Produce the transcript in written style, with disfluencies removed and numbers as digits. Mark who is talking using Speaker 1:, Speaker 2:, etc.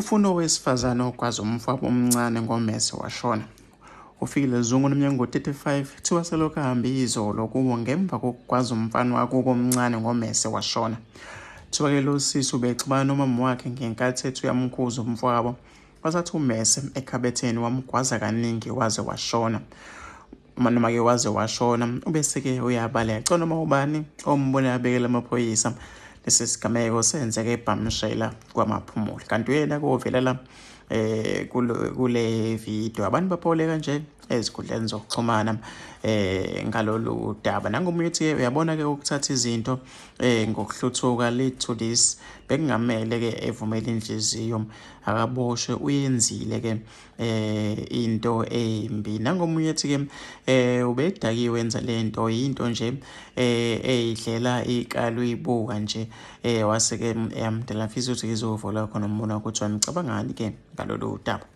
Speaker 1: Kufuna owesifazane ogwaza umfowabo omncane ngomese washona. Ufikile Zungu oneminyaka engu-35 kuthiwa selokhu ahambe izolo kubo ngemva kokugwaza umfana wakubo omncane ngomese washona. Kuthiwa-ke lo sisi ubexabana nomama wakhe ngenkathi ethi uyamkhuza umfowabo wathatha umese ekhabetheni wamgwaza kaningi waze washona. Noma-ke waze washona ubese-ke uyabaleka. Cela noma ubani ombone abikele amaphoyisa. Lesi sigameko senzeke eBhamshela kwaMaphumulo. Kanti uyena kovela la kule video abantu baphawule kanje ezikhundleni zokuxhumana ngalolu daba. Nangomunye uthi uyabona ke ukuthatha izinto ngokuhluthuka lead to this, bekungamele ke evumele inhliziyo, akaboshwe, uyenzile ke into embi. Nangomunye uthi ke ubedakiwe enza lento, into nje eyidlela ikalo uyibuka nje, wase ke eyamdela. Ngifisa ukuthi ngizovola khona umbono wakho ukuthi wena ucabangani ke ngalolu daba.